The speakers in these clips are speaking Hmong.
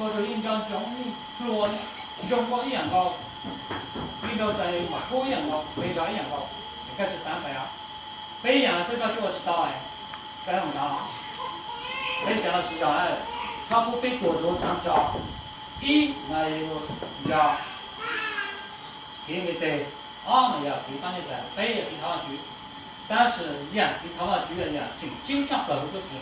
Tus yeej nco ntsoov, yeej hlua, zoo nkauj ib yam nkaus, yeej nrau txais mas kub ib yam nkaus, peb zov ib yam nkaus, es koj tsis xav txais os. Peb yam xwb koj tsis ua tsis tau, koj ua ntawd. Peb cov los sib zog, txhob pub peb tuag zuv txheej tso. Ib mas yog kev npe tes, ob mas yog kev pab nej txais, peb yog kev thov Vajtswv. Tab sis yam kev thov Vajtswv yog yam tseem ceeb tshaj plaws huv tib si.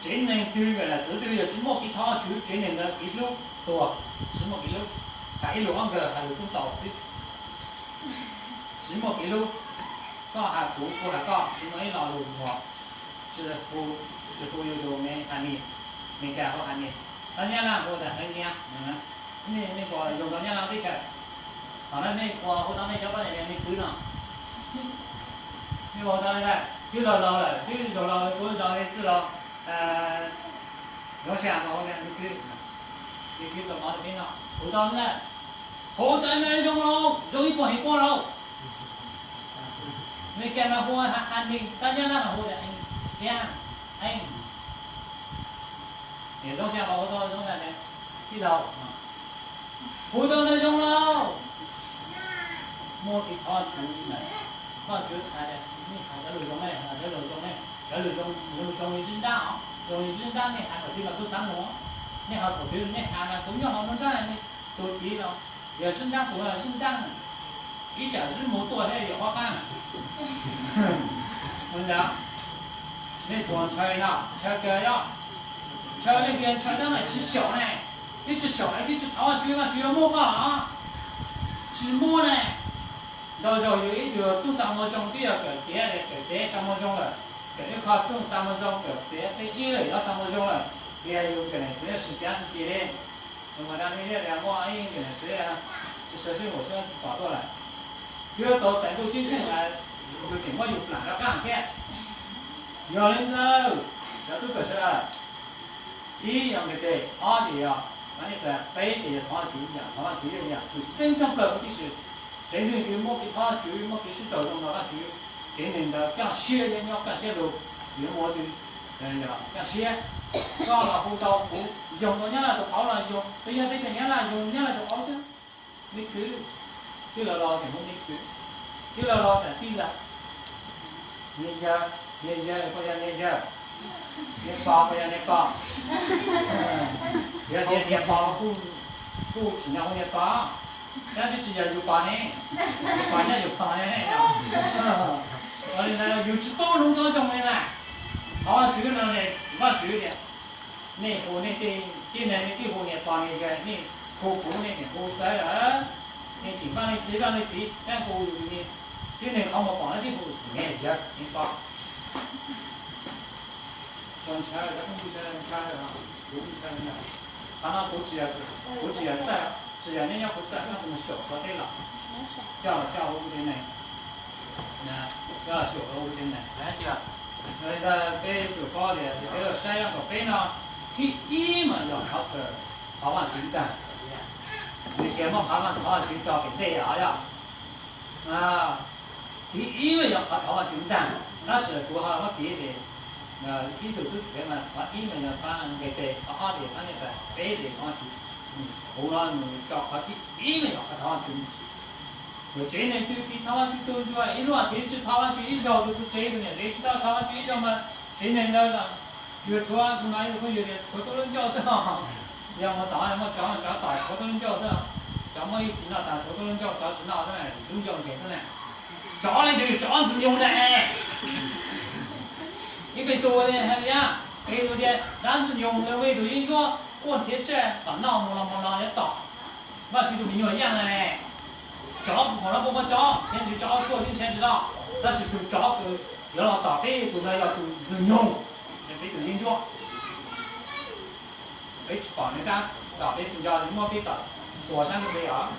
Tsev neeg twg, txiv twg yog tsis muaj kev thov Vajtswv, tsev neeg ntawd kev hlub tuag, tsis muaj kev hlub. Hais ib lus ob nkawd hais lus tub ntau xwb, tsis muaj kev hlub. Koj hais kuv, kuv hais koj, tsis muaj ib lo lus muag. Tsis hu, tsis hu yus tus me hais mis, Meskas hu hais mis, tab Nyab Laj hu tas heev nias. Nej puas zoo rau Nyab Laj teb chaws? Thaum no nej puas hu tau nej cov poj niam tias me kwv no? Nej puas hu tau li ntawd? Twb laus laus lawm, twb zoo laus li kuv zoo li txwj laus Yoov Xya mas hu tias me kwv, me kwv tau mov rau peb noj, hu tau li ntawd. Hu tau zoo laus, zoo ib puas his puab laus. Meskas mas hu heev nias, tab Nyab Laj mas hu tias heev nias, heev. Niam Zoov Xya mas hu tau zoo li tij laug, hu tau nws zoo laus. Muaj kev thov Vajtswv, Vajtswv hais tias nej hais cov lus zoo ne, hais cov lus zoo ne, cov lus zoo, lus zoo li zib ntab os, zoo li zib ntab, nej hais kom twg los kuv xav mus, nej hais thaum twg nej hais mas kuv nyob hauv nruab nrab, tus tid los yog zib ntab, tus no zib ntab, ib tsam zib mus tuaj thiab yog qhov qab. Ua li ntawd, nej puas ntshaw li no? Ntshaw kawg os. Ntshaw leej twg? Ntshaw tab mas tsis xyaum ne, twb tsis xyaum, twb tsis thov Vajtswv, Vajtswv yuav muab koj, tsis muab ne. Ntau zaus yus ib tug tub xa moo zoo twb yog kawm tiav, kawm tiav xa moo zoo lawm, kawm ib qho rooj xa moo zoo, kawm tiav qib ib lawm yog xa moo zoo lawm, tias yus kawm niam txiv sib cav sib ceg li. Tus mas da li tias muaj ib kawm niam txiv tsis sawv tsees npaum xwb tsis pom tuaj lawm. Yus tau txais ntuj ceeb tsheej lawm, yus tseem muab yus plam rov qab thiab. Yog li ntawd, cov tub kawm sawv daws, ib yog nqe tes, ob ces yog, peb ces yog thov Vajtswv yam, thov Vajtswv yam xwm xeeb tshaj plaws huv tib si. Tsev neeg twg muaj kev thov Vajtswv, muaj kev sib raug zoo rau Vajtswv, tsev neeg ntawd kaj siab, yeej nyob kaj siab lug, yuav mus twg yog kaj siab. Koj los hu tau kuv, yoog tau Nyab Laj tus qauv los yoog, twb yog teb chaws Nyab Laj yoog Nyab Laj tus qauv xwb. Me kwv, twb los los tseem hu me kwv, twb los los tseem tij laug, niam yawg, niam yawg puas yog niam yawg, niam pog puas yog niam pog. Yog tias niam pog los kuj tsim nyog hu niam pog, tab sis tsis yog yus pog ne, yus pog nyob yus pog ne. Ua li ntawd yus tsis paub lub ntuj zoo li na. Thov Vajtswv no, Vajtswv tias, nej hu nej tej tib neeg, nej twb hu niam pog niam yawg, nej hu kuv nej niam hu txawv lawm, nej tseem vaj nej txiv vaj nej txiv, nej hu yus niam, tib neeg qhov muag pom nej twb hu niam yawg niam pog. Txaus ntshai, kuv ntshai, kuv ntshai. Qhov no kuv tsis yog, kuv tsis yog txawj, tsis yog nyob nyob kuv txawj, nyob kuv mus xyaum Suav teb los, coj los coj ua tsev neeg, coj los xyaum ua tsev neeg. Li ntawd peb tsum paub tias peb los saib kom peb no, thib ib mas yog qhov kawm thov Vajtswv ntag. Nws tsis muab qhov thov Vajtswv tso pem ntej os yog. Thib ib mas yog qhov thov Vajtswv ntag, tab sis kuv ho muab piv ces ib tug tub ceev mas qhov ib mas yog pab nqe tes, qhov ob ces pab nej txais, peb ces thov Vajtswv. Kuv no nws tso qhov thib ib mas yog qhov thov Vajtswv. Yog tsev neeg twg thov Vajtswv tu ncua, ib lub hlis tsis thov Vajtswv ib zaug, tus tsev tus niam tsev tsis tau thov Vajtswv ib zaug mas tsev neeg ntawd los yuav tshuav, kuv no ib tug phooj ywg tias tshuav tuj lub ncauj xwb. Yog mus tom muaj tsov, tsov tom tshuav tuj lub ncauj xwb. Tsov muaj ib tsis noj tas tshuav tuj lub ncauj, tsov tsis noj xwb, lub ncauj ntsees xwb na. Tsov leej twg? Tsov ntxwg nyoog ntag. Ib peb tug hais tias, peb tug tias dab ntxwg nyoog li tus yeeb ncuab quaj nrhiav tsiaj tom noj mus los mus los yuav tom Vajtswv tus me nyuam yaj na ne. Tsov kuv pom no puas muaj tsov, nrhiav tsis tsov, tshuaj twb nrhiav tsis tau, tab sis tus tsov kws yuav los tom peb tus no yog tus ntxwg nyoog, yog peb tus yeeb ncuab. Peb tsis pom nws dab tom peb tus nco, nws muab peb tom tuag sab ntuj nqi os.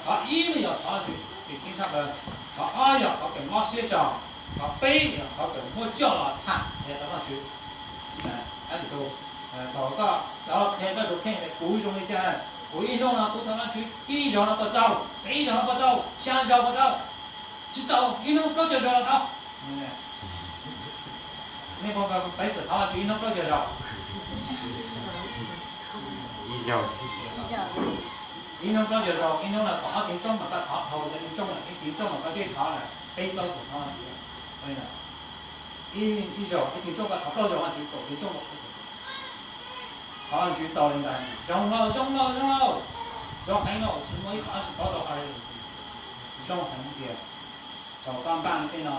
Qhov ib mas yog thov Vajtswv tseem ceeb tshaj plaws, qhov ob yog qhov kawm mob siab tso, qhov peb yog qhov kawm muab coj los tham qhia rau Vajtswv. Thaum koj cov qhia koj tus kheej tias kuv zoo li cas, kuv ib hnub no kuv thov Vajtswv ib zaug no puas txaus, peb zaug no puas txaus, xya zaus puas txaus, tsis txaus ib hnub plaub caug zaus los tau. Nej puas pav xwm thov Vajtswv ib hnub plaub caug zaus? Ib hnub plaub caug zaus, ib hnub no thov ob tiv ntsooj mas koj thov dhau, ib tiv ntsooj mas koj twb thov lawm peb plaub caug thov. Ib zaus ib tiv ntsooj koj thov plaub zaus Vajtswv kaum tiv ntsooj, thov Vajtswv tau li ntawd. Zoo lauj, zoo lauj, zoo lauj, zoo heev lauj, tsis muaj ib qho tsis paub tau hais li. Zoo heev tiag. Thaum koj npaj tej no,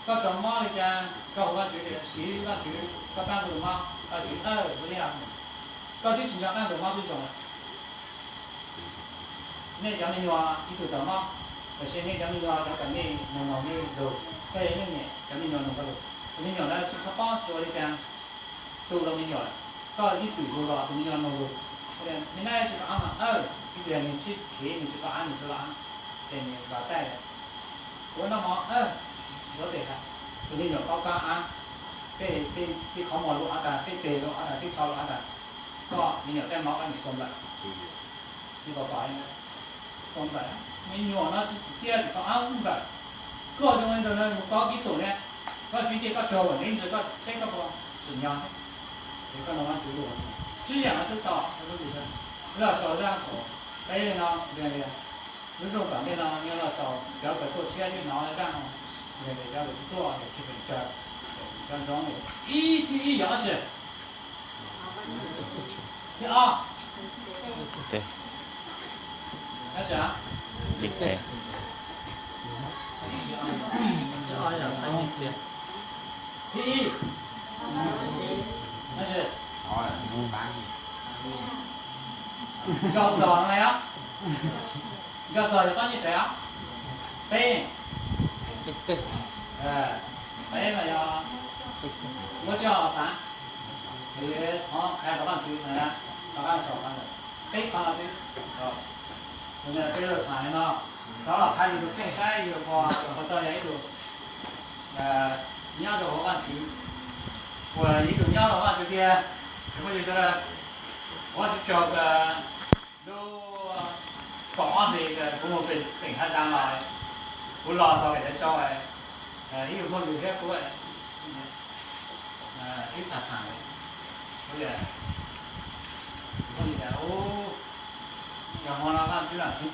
koj tsaus mob li cas koj hu Vajtswv tias siv Vajtswv, koj pab kuv tus mob, koj siv, aw, ua li os. Koj twb tsis nco qab tus mob twb zoo lawm. Nej cov me nyuam ib tug tau mob, los sis nej cov me nyuam cov kom nej noog noog nej lus, koj yog leej niam cov me nyuam noog koj lus, tus me nyuam ntawd tsis txhob paub tsis ua li cas, tu rau me nyuam, koj ib txwm yug los tus me nyuam noog lus, me nab tsis tau ab mas, aw, ib pliag nws tsis khiav nws tsis tau ab nws tsis tau ab, ces nws los taij, kuv noj mov, yuav pem hais, tus me nyuam paub kab ab, tej qhov muag lus ab tas, tej peg lus ab tas, tej tsho lus ab tas, koj me nyuam taij mov koj niam xua nplawm. Xua nplawm, me nyuam no tsis tsim txiaj tsis tau ab nplawm. Koj zoo li ntawd no mus koj ib txhum ne, koj tsis cia koj tsaug neb ntsis koj seb koj puas tsim nyog. Es koj no Vajtswv lus, tsis yam no xwb tos, los sau zaj kom peb li no, lub rooj tom ntej no yog los xaus cov kawm tuaj tshiab yeej hnov zaj no, cov kawm tsis tuaj tsis pheem tsawg, cov zoo ib thib ib yog ob tsi. Thib ob, thib ib, nco txog no os, nco txog yog koj nyiaj tsev os. Peb, peb mas yog muab tsis os xav, qhov qhia rov qab ntxiv, rov qab xaus qhov ntawd, peb qhov no xwb. Tus no peb lug tham li no, rov los qhia yus tus kheej saib yus puas tau yog ib tug nyob rau hauv Vajtswv, puas yog ib tug nyob rau Vajtswv tiag. Ces muaj yus sawv daws, Vajtswv tsaug lub kaum ob hlis kuv mus pem Haj Zaas los, kuv los txog pem Thaib Tsau, ib tug phooj ywg thiab kuv ib tham tham, kuv tias, ub, yog hmo no Vajtswv lam theej